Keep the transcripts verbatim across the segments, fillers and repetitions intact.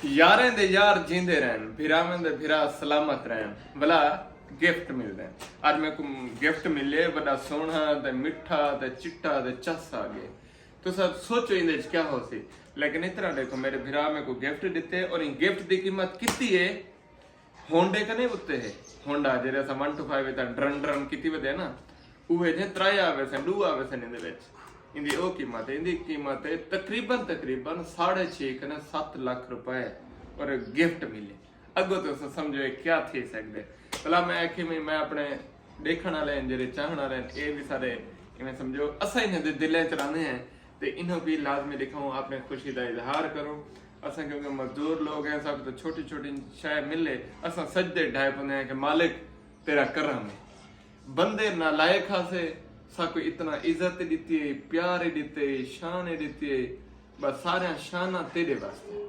یاریں دے یار جیندے رہن، بھراویں دے بھرا سلامت رہن۔ ولا گفٹ ملدے۔ اڄ میکوں گفٹ ملے، وݙا سوہݨا تے مٹھا تے چٹا تے چس آ ڳئے۔ تساں سوچو ایندے وچ کیا ہوسی؟ لیکن اتنا ݙیکھو، میرے بھرا میکوں گفٹ ݙتے اور ایں گفٹ دی قیمت کتنی ہے؟ ہونڈے کنے اتے ہے۔ ہونڈا جیڑھے اساں ون ٹو فائیو وچ ڈرن ڈرن کیتی ودے نا، اوہے جے ترائے آوے سن، ݙو آوے سن ایندے وچ۔ ایندی او قیمت ہے، ایندی قیمت ہے تقریباً، تقریباً ساڑھے چھ کنے ست لکھ روپے اور گفٹ ملے۔ اڳوں تساں سمجھو اے کیا تھی سڳدے۔ بھلا میں آکھے میں، میں اپݨے ݙیکھݨ والے ہن، جیڑھے چاہݨ والے ہن، اے وی سارے ایویں سمجھو اساں انہاں دے دلیں چ رہندے ہیں تے انہاں بھی لازمی ݙکھاؤں، اپݨی خوشی دا اظہار کروں۔ اساں کیونکہ مزدور لوگ ہیں، ساکوں تاں چھوٹی چھوٹی شے ملے، اساں سجدے ڈھائے پوندے ہیں کہ مالک تیرا کرم ہے۔ بندے نالائق ہاسے، ساکوں اتنا عزت ݙتی ہے، پیار ݙتے، شان ݙتی ہے، بس ساریاں شاناں تیݙے واسطے۔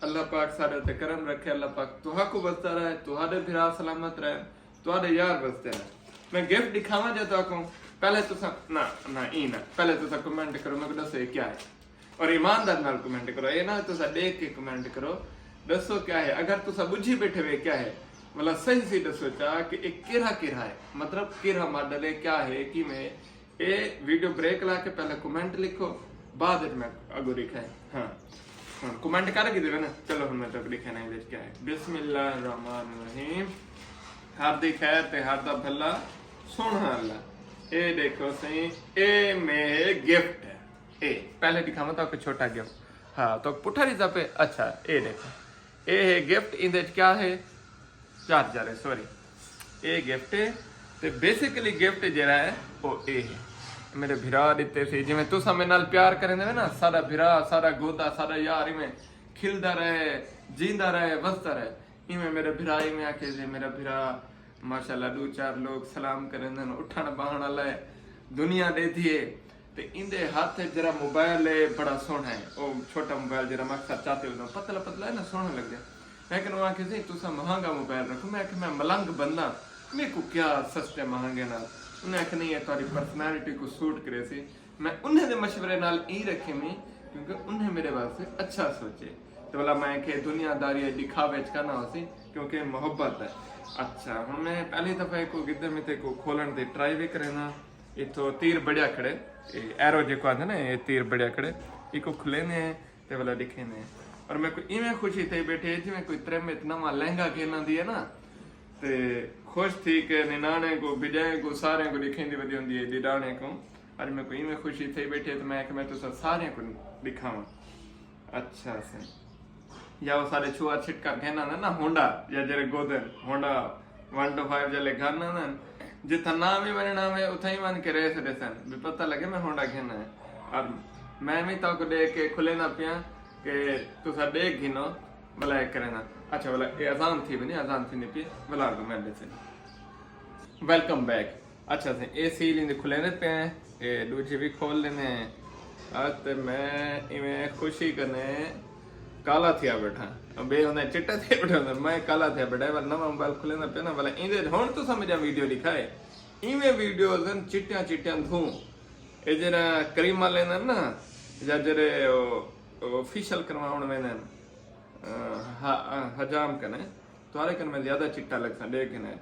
اللہ پاک ساݙے تے کرم رکھے، اللہ پاک تہاکوں وسدا رہے، تہاݙے بھرا سلامت رہن، تہاݙے یار وسدے رہن۔ میں گفٹ ݙکھاواں جے تہاکوں، پہلے تساں، نہ، نہ، ایں نہ، پہلے تساں کمنٹ کرو، میکوں ݙسو اے کیا ہے؟ اور ایمانداری نال کمنٹ کرو، اے نہ تساں ݙیکھ کے کمنٹ کرو، ݙسو کیا ہے؟ اگر تساں ٻجھی ٻیٹھے ہوئے کیا ہے، ولا صحیح صحیح ݙسو چا کہ اے کیڑھا کیڑھا ہے، مطلب کیڑھا ماڈل ہے، کیا ہے، کیویں؟ اے ویڈیو بریک لا کے پہلے کمنٹ لکھو، بعد وچ میں اڳوں ݙکھائے۔ ہاں، ہاں، کمنٹ کر گھدے وے نا۔ چلو ہݨ میں تہاکوں ݙکھائے نا ایندے وچ کیا ہے۔ بسم اللہ الرحمن الرحیم۔ ہر دی خیر تے ہر دا بھلا سوہݨا اللہ۔ اے ݙیکھو سئیں، اے میرے گفٹ ہے۔ اے پہلے ݙکھاواں تہاکوں چھوٹا گفٹ۔ ہاں، تہاکوں پٹھا ݙسدا پئے۔ اچھا، اے ݙیکھو۔ اے ہے گفٹ، ایندے وچ کیا ہے؟ چارجر ہے، سوری۔ اے گفٹ ہے۔ تے بیسیکلی گفٹ جیڑھا ہے، او اے ہے۔ میرے بھرا ݙتے سی، جیویں تساں میرے نال پیار کریندے وے نا، ساݙا بھرا، ساݙا گودا، ساݙا یار ایویں کھلدا رہے، جیندا رہے، وسدا رہے۔ ایویں میرے بھرا، ایویں آکھے سی، میرا بھرا ماشاءاللہ ݙو چار لوگ سلام کریندن، اٹھݨ ٻہݨ والا ہے، دنیا ݙیدھی ہے۔ تے ایندے ہتھ وچ جیڑھا موبائل ہے، بڑا سوہݨا ہے۔ او چھوٹا موبائل جیڑھا میں اکثر چاتے ہونداں، پتلا پتلا ہے نا، سوہݨا لڳدے۔ لیکن او آکھے سی، تساں مہانگا موبائل رکھو۔ میں آکھیا، میں ملنگ بندہ، میکوں کیا سستے مہانگے نال۔ انہیں آکھیا، نہیں، اے تہاݙی پرسنالٹی کوں سوٹ کریسی۔ میں انہیں دے مشورے نال ایں رکھے میں، کیونکہ انہیں میرے واسطے اچھا سوچے۔ تے ولا میں کہ دنیا داری ہے، ݙکھاوے وچ کائنا ہوسی، کیونکہ محبت ہے۔ اچھا، ہݨ میں پہلی دفعہ ایکوں گھدے، میں تے ایکوں کھولݨ دی ٹرائی وی کرینداں۔ اتھوں تیر بݨیا کھڑے، اے ایرو جیکوں آہدے نا، اے تیر بݨیا کھڑے، ایکوں کھلیندے ہیں تے ولا ݙکھیندے ہیں۔ اور میکوں ایویں خوشی تھئی ٻیٹھی ہے جیویں کوئی تریمت نواں لہنگا گھن آندی ہے نا، تے خوش تھی کے نناݨیں کوں، بھڄائیں کوں، ساریں کوں ݙکھیندی ودی ہوندی ہے، ݙیݙاݨیں کوں۔ اڄ میکوں ایویں خوشی تھئی ٻیٹھی ہے تے میں آکھیا میں تساں ساریاں کوں ݙکھاواں۔ اچھا سئیں۔ یا او ساݙے چھوہر چھٹکا گھن آندن نا ہونڈا، یا جیڑھے گودن ہونڈا ون ٹو فائیو جیلے گھن آندن، جتھاں نہ وی ونڄݨا ہووے، اتھاں ہی ونڄ کے ریس ݙیسن، وی پتہ لڳے میں ہونڈا گھن آیا۔ اور میں وی تہاکوں ݙیکھ کے کھلیندا پیاں کہ تساں ݙیکھ گھنو، ولا اے کرینداں۔ اچھا، ولا اے اذان تھی ونڄے، اذان تھیندی پئی، ولا اڳوں میں ݙیسن۔ ویلکم بیک۔ اچھا سئیں، اے سیل ایندی کھلیندے پئے ہیں، اے ݙوجھی وی کھول لیندے ہیں۔ اڄ تے میں ایویں خوشی کنے کالا تھیا ٻیٹھاں۔ ٻئے ہوندے چٹا تھیا ٻیٹھے ہوندے، میں کالا تھیا ٻیٹھاں، ولا نواں موبائل کھلیندا پیا نا، ولا ایندے ہݨ تساں میݙیاں ویڈیو ݙکھائے، ایویں ویڈیوز ہن چٹیاں چٹیاں دھوں۔ اے جیڑھا کریماں لیندن نا، یا جیڑھے او، او فیشل کرواوݨ ویندن، آ، ہا-، آ، حجام کنے، تہاݙے کن میں زیادہ چٹا لڳساں، ݙیکھ گھنے۔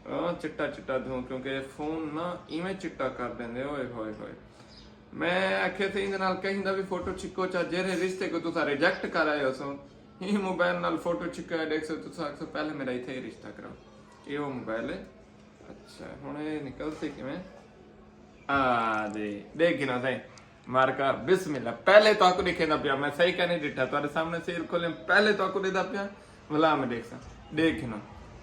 آ، چٹا چٹا دھوں، کیونکہ اے فون نا ایویں چٹا کر ݙیندے، اوئے ہوئے ہوئے۔ میں آکھیا سی ایندے نال کہیں دا وی فوٹو چھکو چا، جیڑھے رشتے کوں تساں ریجیکٹ کر آئے ہوسو، ایں موبائل نال فوٹو چھکا ݙیکھسو، تساں آکھسو پہلے میݙا اتھے ہی رشتہ کراؤ۔ اے او موبائل ہے۔ اچھا، ہݨ اے نکلسی کیویں؟ آ جی، ݙیکھ گھنو سئیں۔ مارکا، بسم اللہ۔ پہلے تہاکوں ݙکھیندا پیاں، میں صحیح کائنی ݙٹھا، تہاݙے سامݨے سیل کھولے، پہلے تہاکوں ݙیندا پیاں، ولا میں ݙیکھساں۔ ݙیکھ گھنو۔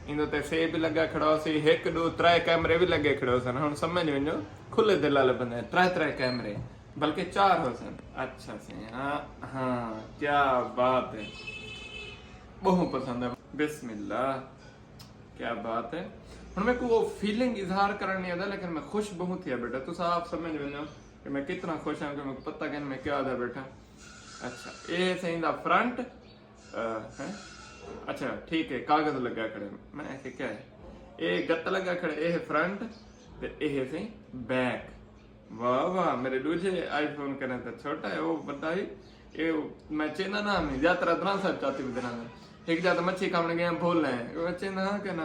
ایندے تے سیب وی لڳا کھڑا ہوسی، ہک، ݙو، ترائے کیمرے وی لڳے کھڑے ہوسن۔ ہݨ سمجھ ونڄو، کھلے دل والے بندے، ترائے ترائے کیمرے، بلکہ چار ہوسن۔ اچھا سئیں، ہاں، ہاں، کیا بات ہے۔ ٻہوں پسند ہے۔ بسم اللہ۔ کیا بات ہے۔ ہݨ میکوں او فیلنگ اظہار کرݨ نہیں آندا، لیکن میں خوش ٻہوں تھیا ٻیٹھاں۔ تساں آپ سمجھ ونڄو کہ میں کتنا خوش ہاں، کہ میکوں پتہ کائنی میں کیا آہدا ٻیٹھاں۔ اچھا، اے سئیں دا فرنٹ، آ، ہیں؟ اچھا، ٹھیک ہے، کاغذ لڳا کھڑے۔ میں آکھیا کیا ہے؟ اے گت لڳا کھڑے، اے ہے فرنٹ، تے اے ہے سئیں بیک۔ واہ واہ، میݙے ݙوجھے آئی فون کنے تاں چھوٹا ہے، او وݙا ہی۔ اے میں چیندا نہ ہمیں زیادہ تر ادران صاحب چاتی ودران۔ ہک جا تے مچھی کھاوݨ ڳئے ہیں، بھول ہیں۔ میں چیندا ہاں کہ نہ؟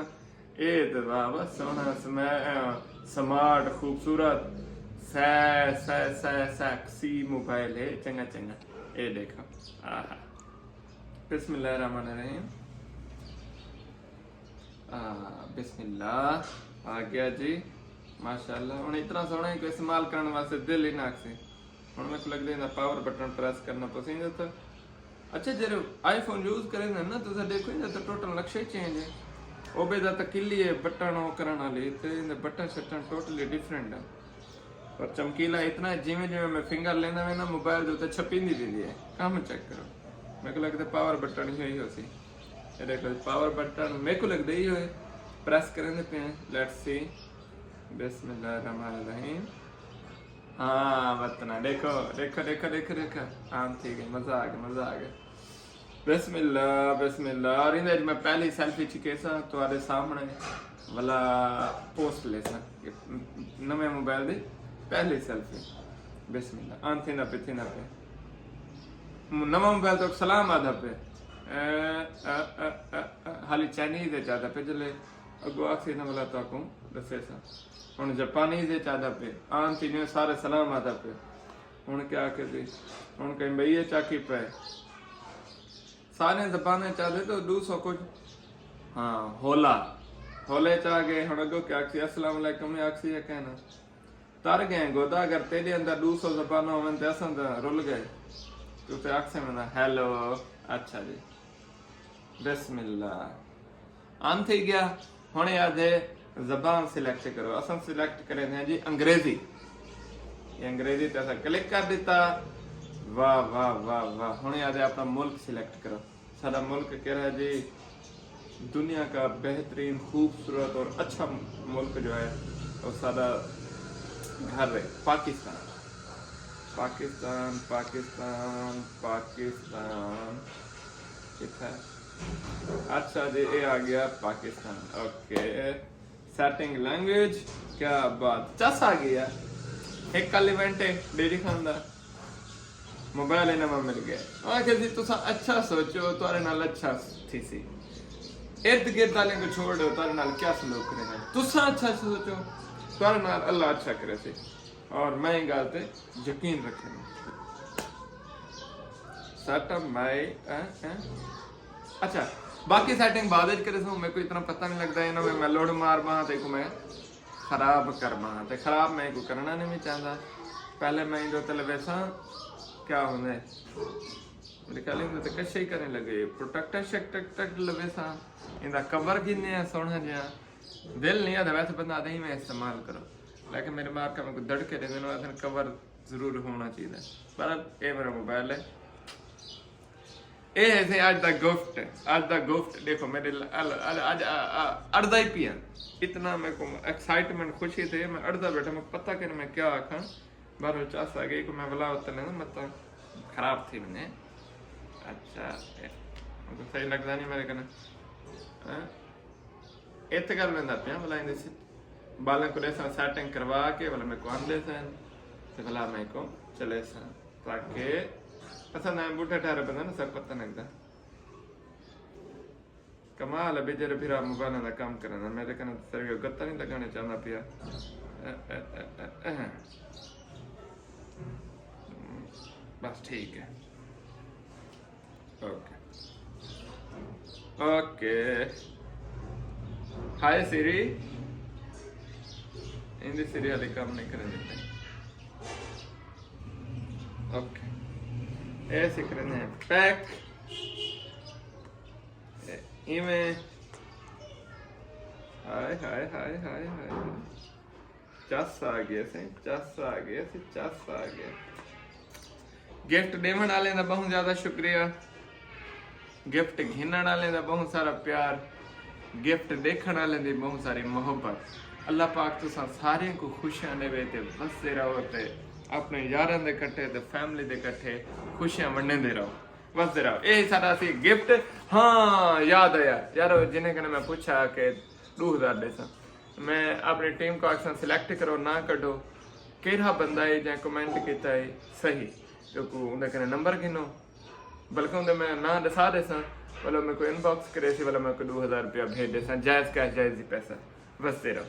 اے تے واہ واہ، سوہݨا سمے-، سمارٹ، خوبصورت، سے-، سے-، سے-، سیکسی موبائل ہے۔ چنگا، چنگا۔ اے ݙیکھو۔ آہا۔ بسم اللہ الرحمن الرحیم۔ آ، بسم اللہ۔ آ ڳیا جی۔ ماشاءاللہ۔ ہݨ اتنا سوہݨا ہے کہ استعمال کرݨ واسطے دل ہی نہ آکھسی۔ ہݨ میکوں لڳدے ایندا پاور بٹن پریس کرݨا پوسی۔ ایندا تاں، اچھا، جیڑھے آئی فون یوز کریندے ہن نا، تساں ݙیکھو، ایندا تاں ٹوٹل نقشہ ہی چینج ہے۔ او بے دا تاں کلی ہے بٹن او کرݨ والی، تے ایندے بٹن شٹن ٹوٹلی ڈفرنٹ ہے۔ پر چمکیلا اتنا ہے، جیویں جیویں میں فنگر لیندا وینداں، موبائل دے اتے چھپیندی ویندی ہے۔ کم چیک کرو، میکوں لڳدے پاور بٹن ہی ہوئی ہوسی۔ اے ݙیکھو، پاور بٹن میکوں لڳدے ہی ہوئے، پریس کریندے پئے ہیں۔ لیٹس سی۔ بسم اللہ الرحمن الرحیم۔ ہاں وطنا، ݙیکھو، ݙیکھو، ݙیکھو، ݙیکھو، ݙیکھو۔ آن تھی ڳئی، مزہ آ ڳیا، مزہ آ ڳیا۔ بسم اللہ، بسم اللہ۔ اور ایندے وچ میں پہلی سیلفی چکیساں تہاݙے سامݨے، ولا پوسٹ لیساں نویں موبائل دی پہلی سیلفی۔ بسم اللہ۔ آن تھیندا پئے، تھیندا پئے۔ نواں موبائل تاکوں سلام آہدا پئے۔ اے، اے، اے، اے، اے، حالی چائنیز وچ آہدا پئے، جلے اڳوں آکھسی نہ ولا تہاکوں ݙسیساں۔ ہݨ جاپانیز وچ آہدا پئے، آن تھی ݙیوں سارے سلام آہدا پئے۔ ہݨ کیا آکھیسی؟ ہݨ کہیں ٻئی وچ آکھی پئے۔ سارے زبانیں وچ آہدے تاں ݙو سو کجھ۔ ہاں، ہولا۔ ہولے وچ آ ڳئے، ہݨ اڳوں کیا آکھسی؟ السلام علیکم ہی آکھسی یا کہیں نہ؟ تر ڳئے گودا، اگر تیݙے اندر ݙو سو زباناں ہوون تے اساں تاں رل ڳئے۔ توں تے آکھسیں وینداں، ہیلو۔ اچھا جی۔ بسم اللہ۔ آن تھی ڳیا۔ ہݨ اے آہدے زبان سلیکٹ کرو۔ اساں سلیکٹ کریندے ہیں جی انگریزی۔ اے انگریزی تے اساں کلک کر ݙتا۔ واہ، واہ، واہ، واہ۔ ہݨ اے آہدے اپݨا ملک سلیکٹ کرو۔ ساݙا ملک کیڑھا ہے جی؟ دنیا کا بہترین، خوبصورت اور اچھا ملک جو ہے، وہ ساݙا گھر ہے، پاکستان۔ پاکستان، پاکستان، پاکستان۔ کتھے؟ اچھا جی، اے آ ڳیا پاکستان۔ اوکے۔ سیٹنگ لینگویج، کیا بات، چس آ ڳئی ہے۔ ہک کل ایونٹ ہے ڈیری خان دا، موبائل ہی نواں مل ڳیا۔ آکھیا جی، تساں اچھا سوچو، تہاݙے نال اچھا تھیسی۔ ارد گرد والے کوں چھوڑ ݙیو، تہاݙے نال کیا سلوک کرے ہیں۔ تساں اچھا سوچو، تہاݙے نال اللہ اچھا کریسی۔ اور میں ایں ڳالھ تے یقین رکھینداں۔ سیٹ اپ مائی، اے، اے۔ اچھا، باقی سیٹنگ بعد وچ کریسوں، میکوں اتنا پتہ نہیں لڳدا، انہاں میں، میں لوڑ مار ٻاہاں تے کوں میں خراب کر ٻاہاں، تے خراب میں کوں کرݨا نہیں چاہندا۔ پہلے میں ایندے تے لویساں، کیا ہوندے؟ میرے خیال ایندے تے کشے ہی کرݨ لڳے، پروٹیکٹر شکٹیکٹر لویساں، ایندا کور گھنے آ سوہݨا جیہاں۔ دل نہیں آہدا، ویسے بندہ آہدے ایویں استعمال کرو، لیکن میرے مارکا میں کوئی دڑکے ݙیندے نوں آہدن کور ضرور ہونا چاہیے۔ پر اے میرا موبائل ہے۔ اے ہے سی اڄ دا گفٹ، اڄ دا گفٹ ݙیکھو میݙے ل-، ال-، ال-، اڄ، آ، آ، اڑدا ہی پیا۔ اتنا میکوں ایکسائٹمنٹ، خوشی تھی، میں اڑدا ٻیٹھا، میکوں پتہ کائنی میں کیا آکھاں۔ بہرحال چس آ ڳئی، کوں میں ولا اتنے نا متاں خراب تھی ونڄے۔ اچھا، اے، میکوں صحیح لڳدا نہیں میݙے کنے۔ ہاں؟ اتھ ڳل ویندا پیاں، ولا ایندے س-، ٻالاں کوں ݙیساں سیٹنگ کروا کے، ولا میکوں آندے سن، تے ولا میکوں چلیساں۔ تاکہ اساں تاں ٻڈھے ٹھہرے بندے نوں ساکوں پتہ نہ لڳدا۔ کمال ہے، ٻجر بھرا موبائلاں دا کم کرݨ دا، میݙے کنے تاں صرف گتا نہیں لڳاوݨا چاہندا پیا۔ اے، اے، اے، اے، اے۔ بس ٹھیک ہے۔ اوکے۔ اوکے۔ ہائے سری۔ ایندی سری حالی کم نہیں کریندی پئی۔ اوکے۔ اے اسی کریندے ہیں پیک۔ اے ایویں۔ ہائے، ہائے، ہائے، ہائے، ہائے۔ چس آ ڳیا سی، چس آ ڳیا سی، چس آ ڳیا۔ گفٹ ݙیوݨ والے دا ٻہوں زیادہ شکریہ، گفٹ گھنݨ والے دا ٻہوں سارا پیار، گفٹ ݙیکھݨ والے دی ٻہوں ساری محبت۔ اللہ پاک تساں ساریاں کوں خوشیاں ݙیوے تے وسدے رہو تے اپݨے یاراں دے کٹھے تے فیملی دے کٹھے خوشیاں ونڈیندے رہو، وسدے رہو۔ اے ساݙا سی گفٹ۔ ہاں، یاد آیا یارو، جنہیں کنے میں پچھا کہ ݙو ہزار ݙیساں۔ میں اپݨی ٹیم کوں آکھساں سلیکٹ کرو، نہ کڈھو کیڑھا بندہ ہے جیں کمنٹ کیتا ہے صحیح۔ تو کو اندے کنے نمبر گھنو، بلکہ اندے میں ناں ڈسا دے ساں، ولا میں کو ان باکس کرے سی، ولا میں کو دو ہزار روپیہ بھیج دے ساں، جائز کیش، جائز ہی پیسہ۔ وسدے رہو۔